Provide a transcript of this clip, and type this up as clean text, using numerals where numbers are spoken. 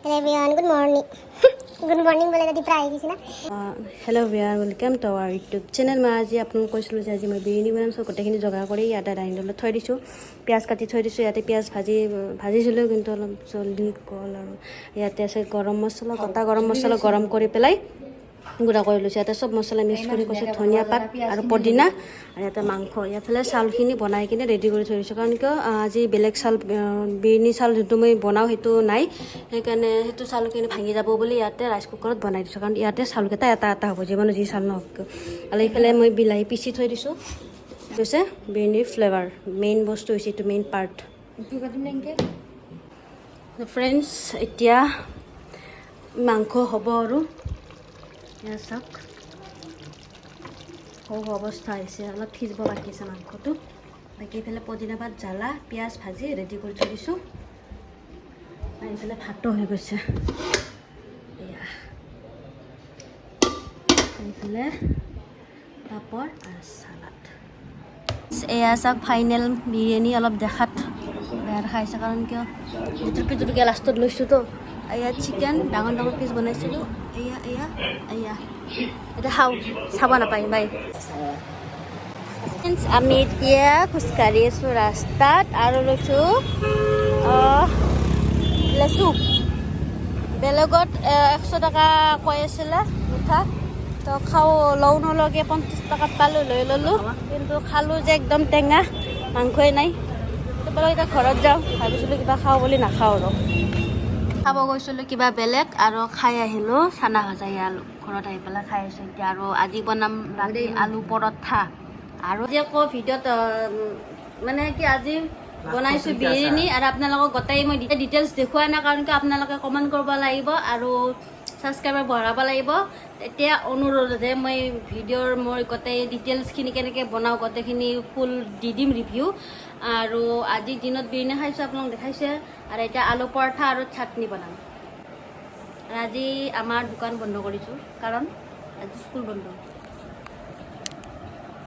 Hello everyone, good morning. Good morning বোলে ৰাতিপুৱা আহি গৈছে না। Hello everyone, welcome to our YouTube channel. মই আজি আপোনালোক কৈছিলোঁ যে আজি মই বিৰিয়ানী বনাম। চ' গোটেইখিনি যোগাৰ কৰি ইয়াতে ডাইনিং টেবুলত থৈ দিছোঁ। পিঁয়াজ কাটি থৈ দিছোঁ ইয়াতে। পিঁয়াজ ভাজিছিলোঁ, কিন্তু অলপ জল্দি গ'ল। আৰু ইয়াতে আছে গৰম মছলা, গোটা গৰম মছলা গৰম কৰি পেলাই গুড়া কৰি লৈছোঁ। ইয়াতে চব মছলা মিক্স কৰি কৈছোঁ, ধনিয়া পাত আৰু পদিনা। আৰু ইয়াতে মাংস, ইয়াফালে চাউলখিনি বনাই কিনে ৰেডি কৰি থৈ দিছোঁ। কাৰণ কিয় আজি বেলেগ চাউল, বিৰিয়ানী চাউল যোনটো মই বনাওঁ সেইটো নাই। সেইকাৰণে সেইটো চাউলখিনি ভাঙি যাব বুলি ইয়াতে ৰাইচ কুকাৰত বনাই দিছোঁ। কাৰণ ইয়াতে চাউলকেইটা এটা এটা হ'ব, যিমানো যি চাউল নহওক কিয়। আৰু এইফালে মই বিলাহী পিচি থৈ দিছোঁ। হৈছে বিৰিয়ানীৰ ফ্লেভাৰ, মেইন বস্তু হৈছে এইটো, মেইন পাৰ্ট। ফ্ৰেণ্ডছ, এতিয়া মাংস হ'ব আৰু এয়া চাওক, সৰু অৱস্থা হৈছে, অলপ সিজিব বাকী আছে মাংসটো। বাকী এইফালে পদিনা পাত, জ্বালা, পিঁয়াজ ভাজি ৰেডি কৰি থৈ দিছোঁ। আৰু এইফালে ভাতো হৈ গৈছে। এয়া এইফালে পাপৰ আৰু চালাড। এয়া চাওক, ফাইনেল বিৰিয়ানী। অলপ দেখাত বেয়া দেখা হৈছে, কাৰণ কিয় ভিতৰ পিটুৰকৈ লাষ্টত লৈছোঁতো। এয়া চিকেন ডাঙৰ ডাঙৰ পিচ বনাইছিলোঁ। এয়া এয়া এয়া। এতিয়া খাওঁ, চাব নাপায়। বাই। আমি এতিয়া খোজকাঢ়ি আছোঁ ৰাস্তাত আৰু লৈছোঁ লেচু। বেলেগত 100 টকা কৈ আছিলে মুঠা। তো খাওঁ, লওঁ নলগে 50 টকাত পালোঁ, লৈ ল'লোঁ। কিন্তু খালোঁ যে একদম টেঙা, মাংসই নাই। তো ব'লক, এতিয়া ঘৰত যাওঁ। ভাবিছিলোঁ কিবা খাওঁ বুলি, নাখাওঁ আৰু। খাব গৈছিলোঁ কিবা বেলেগ আৰু খাই আহিলোঁ চানা ভাজা আলু। ঘৰত আহি পেলাই খাই আছোঁ এতিয়া। আৰু আজি বনাম ৰাতি আলু পৰঠা। আৰু আজি আকৌ ভিডিঅ'ত মানে কি আজি বনাইছোঁ বিৰিয়ানী আৰু আপোনালোকক গোটেই মই ডিটেইলছ দেখুওৱা নাই, কাৰণ কি আপোনালোকে কমেণ্ট কৰিব লাগিব আৰু ছাবস্ক্ৰাইবাৰ বঢ়াব লাগিব। তেতিয়া অনুৰোধে মই ভিডিঅ'ৰ মই গোটেই ডিটেইলছখিনি কেনেকৈ বনাওঁ, গোটেইখিনি ফুল দি দিম ৰিভিউ। আৰু আজি দিনত বিৰিয়ানী খাইছোঁ, আপোনালোক দেখাইছে। আৰু এতিয়া আলু পৰঠা আৰু চাটনি বনাম। আৰু আজি আমাৰ দোকান বন্ধ কৰিছোঁ, কাৰণ আজি স্কুল বন্ধ।